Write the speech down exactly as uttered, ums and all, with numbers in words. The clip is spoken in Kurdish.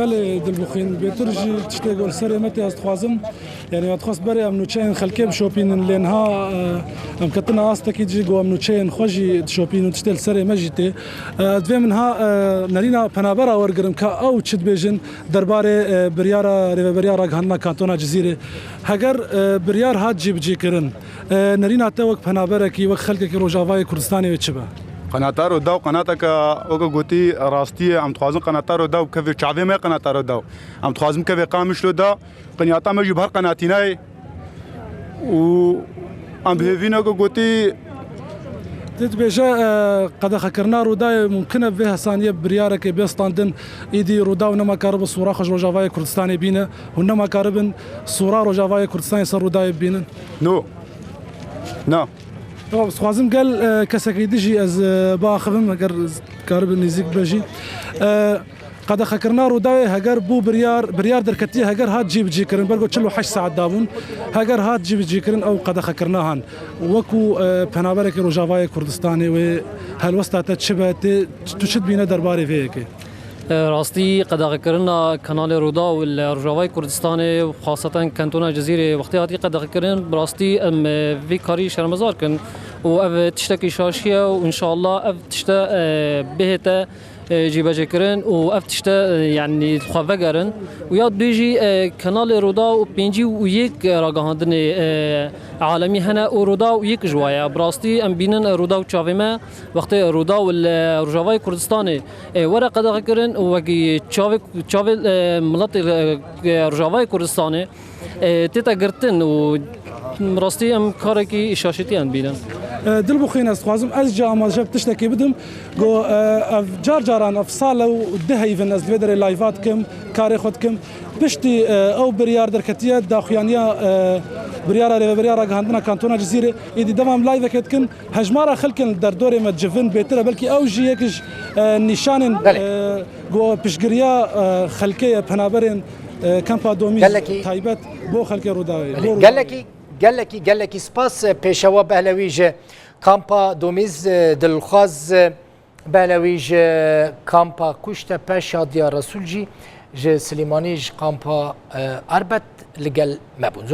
Belê Dilbixwîn, bêtir jî tiştê ku li serê me tê ez dixwazim. Yanî me dixwest berê em nûçeyên xelkê bişopînin, lê niha, e, em ketine astekî jî ku em nûçeyên xwe jî dişopînin û tiştê li serê me jî tê. E, divê min ha, e, nerîna penabera wergirim ka ew çi dibêjin derbarê, e, biryara Rêveberiya Ragihandina Kantona Cizîrê. Heger, e, biryar hat cîbicîkirin, e, nerîna te wek penaberekî, wek xelkekî Rojavayê Kurdistanê wê çi be? Qenata Rûdaw qenateke, weke gotî, rastî ye. Em dixwazin qenata Rûdaw bikeve çavê me, qenata Rûdaw. Em dixwazin bikeve Qamişlo de. Qenyata me jî bi her qenatî nayê. Û em bi hêvî ne ku gotî. Tu dibêje, e, qedexekirina Rûdawê mumkin e vê hesaniyê bi biryarekê bê standin, îdî Rûdaw nema karibe sûra xwe ji Rojavayê Kurdistanê bîne, hûn nema karibin sûra Rojavayê Kurdistanê ser Rûdawê bibînin? No. Na. Tamam, dixwazim gel, e, kesekî dijî ez, e, biaxivim, eger karibin nêzîk be jî. E, Qedexekirina Rûdawê heger bû biryar, biryar derketiye heger hat cîbicîkirin, ber ku çil û heşt saet dabûn, heger hat cîbicîkirin ew qedexekirina han. Wekû, e, penaberekî Rojavayê Kurdistanê wê helwesta te çi be, tê, tu çi dibîne derbarê vê yekê? E, rastî qedexekirina kanalê Rûdaw li Rojavayê Kurdistanê û xaseten kentona Cizîrê wextê hatî qedexekirin, bi rastî em, e, vî karî şermezar kin û ev tiştekî şaş ye û înşallah ev tişte, e, bihête e, cîbecêkirin û ev tişte, e, yanî xwe vegerin. Û ya dibê jî, e, kanalê Rûdaw pêncî û yek ragihandinê, e, alemî hene û Rûdaw yek ji wa ye. Bi rastî em bînin, e, Rûdaw çavê me, wextê Rûdaw li Rojavayê Kurdistanê, e, were qedexekirin û wekî çavê, çavê, e, miletê, e, Rojavayê Kurdistanê, e, tête girtin û rastî em karekî şaşetiyan bînin. E, Dilbixwîn, ez dixwazim ez jî amaje bi tiştekê bidim. Go, e, ev car caran, ev sal e û du heyvin ez li vê derê live dikim, karê xwe dikim. Piştî, e, ew biryar derketiye, daxuyaniya, e, biryara Rêveberiya Ragihandina Kantona Cizîrê, êdî devam live-ekê dikin. Hejmara xelkên li derdorê me civin bêtir e, belkî ew jî yek ji, e, nîşanên, Belê. e, go piştgiriya, e, xelkê ye, penaberên, e, kampa Domîz Gelekî. taybet bo xelkê Rûdawê. Belê. Bo Rûdawê. Gelekî, gelekî, gelekî spas, e, pêşewa Behlewî ji kampa Domîz, e, Dilxwaz, e, Behlewî ji kampa Kuştepe, Şadiya Resûl jî ji Silêmanî ji kampa, e, Arbet li gel me bûn.